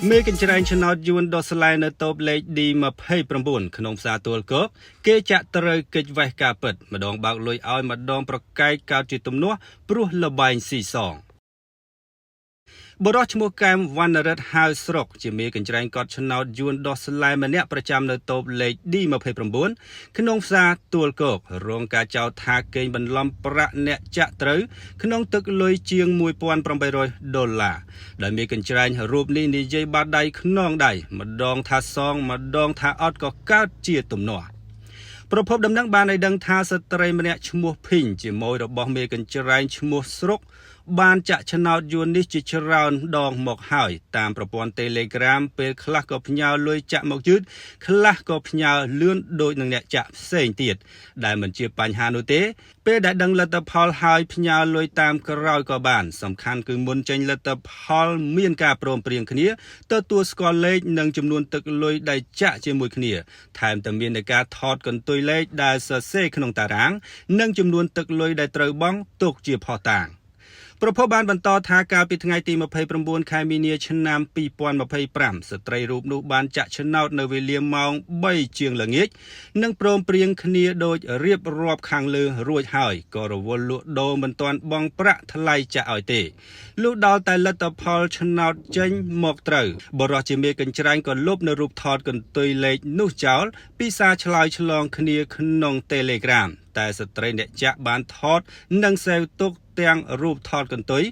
មេកញ្ច្រែងឆ្នោតយួនដុះស្លែនៅតូបលេខ D29 ក្នុងផ្សារទួលគោកគេចាក់ត្រូវកិច្ចវេះការពិតម្ដងបើកលុយឲ្យម្ដងប្រកែកកើតជាទំនាស់ព្រោះលបែងស៊ីសងបុរសឈ្មោះកែមវណ្ណរិទ្ធហៅស្រុកជាមេកញ្ច្រែងកត់ឆ្នោតយួនដុះស្លែម្នាក់ប្រចាំនៅតូបលេខ D29 ក្នុងផ្សារទួលគោករងការចោទថាកេងបន្លំប្រាក់អ្នកចាក់ត្រូវក្នុងទឹកលុយជាង1800ដុល្លារដោយមេកញ្ច្រែងរូបនេះនិយាយបាតដៃខ្នងដៃម្ដងថាសងម្ដងថាអត់ក៏កើតជាទំនាស់ប្រភពដំណឹងបានឲ្យដឹងថាស្ត្រីម្នាក់ឈ្មោះភីងជាម៉ូយរបស់មេកញ្ច្រែងឈ្មោះស្រុកបានចាក់ឆ្នោតយួននេះជាច្រើនដងមកហើយតាមប្រព័ន្ធ Telegram ពេលខ្លះក៏ផ្ញើលុយចាក់មកយឺតខ្លះក៏ផ្ញើលឿនដូចនឹងអ្នកចាក់ផ្សេងទៀតដែលមិនជាបញ្ហានោះទេ ពេលដែលដឹងលទ្ធផលហើយផ្ញើលុយតាមក្រោយក៏បាន សំខាន់គឺមុនចេញលទ្ធផលមានការព្រមព្រៀងគ្នាទទួលស្គាល់លេខនិងចំនួនទឹកលុយដែលចាក់ជាមួយគ្នា ថែមទាំងមាននៃការថតកន្ទុយលេខដែលសរសេរក្នុងតារាង និងចំនួនទឹកលុយដែលត្រូវបង់ទុកជាភស្តុតាងប្រភពបានបន្តថាកាលពីថ្ងៃទី29ខែមីនាឆ្នាំ2025ស្ត្រីរូបនោះបានចាក់ឆ្នោតនៅវេលាម៉ោង3ជាងល្ងាចនិងព្រមព្រៀងគ្នាដូចរៀបរាប់ខាងលើរួចហើយក៏រវល់លក់ដូរមិនទាន់បង់ប្រាក់ថ្លៃចាក់ឲ្យទេលុះដល់តែលទ្ធផលឆ្នោតចេញមកត្រូវបុរសជាមេកញ្ច្រែងក៏លុបនៅរូបថតកន្ទុយលេខនោះចោលពីសារឆ្លើយឆ្លងគ្នាក្នុង Telegram តែស្ត្រីអ្នកចាក់បានថតនិងសេវទុកទាំងរូបថតកន្ទុយ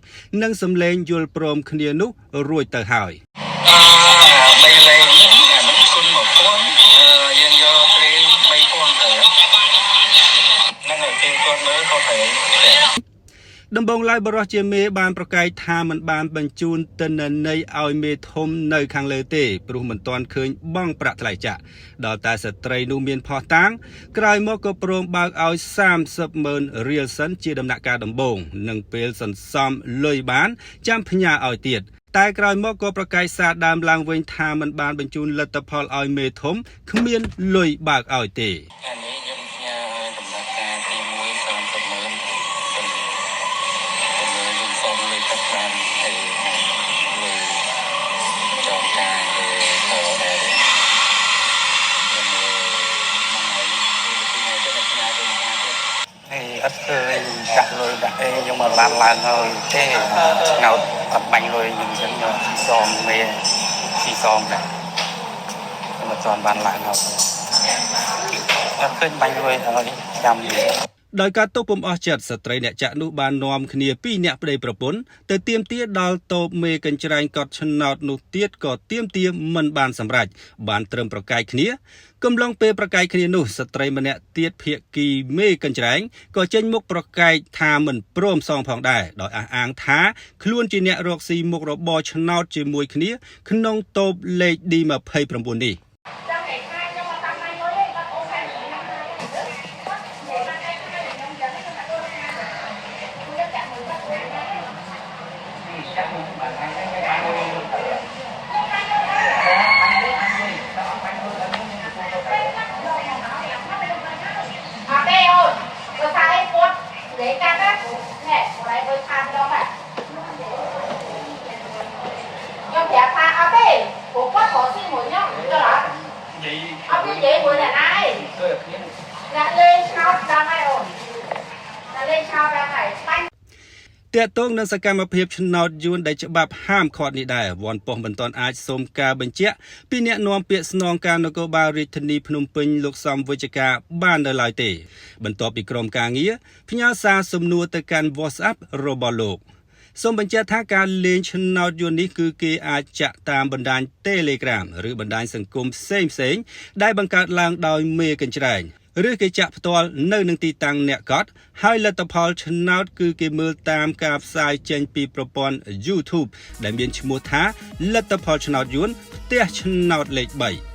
និងសំឡេងយល់ព្រមគ្នានោះរួចទៅហើយ អឺបីលេខនេះអាហ្នឹងគុណ1000អឺយើងយកត្រី3000ទៅហ្នឹងហើយគេគាត់មើលក៏ត្រូវ ដំបងឡើយបរិះជាមេបានប្រកែកថាមិនបានបញ្ជូនទិន្នន័យឲ្យមេធំនៅខាងលើទេព្រោះមិនទាន់ឃើញបង់ប្រាក់ថ្លៃចាក់ដល់តែស្ត្រីនោះមានផុសតាងក្រោយមកក៏ព្រមបើកឲ្យ30ម៉ឺនរៀលសិនជាដំណាក់កាលដំបូងនិងពេលសន្សំលុយបានចាំផ្ញើឲ្យទៀតតែក្រោយមកក៏ប្រកែកសារដើមឡើងវិញថាមិនបានបញ្ជូនលទ្ធផលឲ្យមេធំគ្មានលុយបើកឲ្យទេ អានេះខ្ញុំផ្ញើឲ្យដំណើរការទី1 30ម៉ឺនទៅទៅមើលខ្ញុំសុំលុយទឹកបានទៅលុយចងការលើទៅដែរខ្ញុំមើលមួយថ្ងៃពីថ្ងៃទៅផ្ញើទៅការទៀត ហើយអត់ឃើញចាក់លុយដាក់អីខ្ញុំមកឡានឡើងហើយទេឆ្នោតអត់បាញ់លុយខ្ញុំអញ្ចឹងខ្ញុំស៊ីសងមេស៊ីសងដែរខ្ញុំអត់ទាន់បានឡើងហើយអត់ឃើញបាញ់លុយហើយចាំ ដោយការទប់ពុំអស់ចិត្តស្ត្រីអ្នកចាក់នោះបាននាំគ្នាពីរអ្នកប្តីប្រពន្ធទៅទាមទារដល់តូបមេកញ្ច្រែងកត់ឆ្នោតនោះទៀតក៏ទាមទារមិនបានសម្រេចបានត្រឹមប្រកែកគ្នាកំឡុងពេលប្រកែកគ្នានោះស្ត្រីម្នាក់ទៀតភាគីមេកញ្ច្រែងក៏ចេញមុខប្រកែកថាមិនព្រមសងផងដែរដោយអះអាងថាខ្លួនជាអ្នករកស៊ីមុខរបរឆ្នោតជាមួយគ្នាក្នុងតូបលេខ D29 នេះ ចាំឯខែខ្ញុំមកតាមដៃលុយឯងបាត់អូខែខ្ញុំណាគាត់និយាយបានឯខែខ្ញុំយ៉ាងនេះខ្ញុំដាក់លុយណាខ្ញុំចាក់មួយបាត់ណា ចាក់មួយបានហើយបានលុយ ខ្ញុំបានលុយហើយអត់ទេអូនបើថាអីគាត់និយាយកាត់ណានេះកន្លែងលុយខាម្ដងណាខ្ញុំប្រាប់ថាអត់ទេព្រោះគាត់រកស៊ីមួយខ្ញុំទៅអត់អត់មាននិយាយមួយអ្នកណាឯងអ្នកលេងឆ្នោតដឹងហើយអូនអ្នកលេងឆ្នោតដឹងហើយបាញ់ ទាក់ទងនឹងសកម្មភាពឆ្នោតយួនដែលច្បាប់ហាមឃាត់នេះដែរវ័នប៉ុស្តិ៍មិនទាន់អាចសុំការបញ្ជាក់ពីអ្នកនាំពាក្យស្នងការនគរបាលរាជធានីភ្នំពេញលោកសំវិជ្ជការបាននៅឡើយទេ បន្ទាប់ពីក្រុមការងារផ្ញើសារសំណួរទៅកាន់ WhatsApp របស់លោកសូមបញ្ជាក់ថាការលេងឆ្នោតយួននេះគឺគេអាចចាក់តាមបណ្ដាញ Telegram ឬបណ្ដាញសង្គមផ្សេងៗដែលបង្កើតឡើងដោយមេកញ្ច្រែងឬគេចាក់ផ្ទាល់នៅនឹងទីតាំងអ្នកកត់ហើយលទ្ធផលឆ្នោតគឺគេមើលតាមការផ្សាយចេញពីប្រព័ន្ធ YouTube ដែលមានឈ្មោះថាលទ្ធផលឆ្នោតយួនផ្ទះឆ្នោតលេខ3។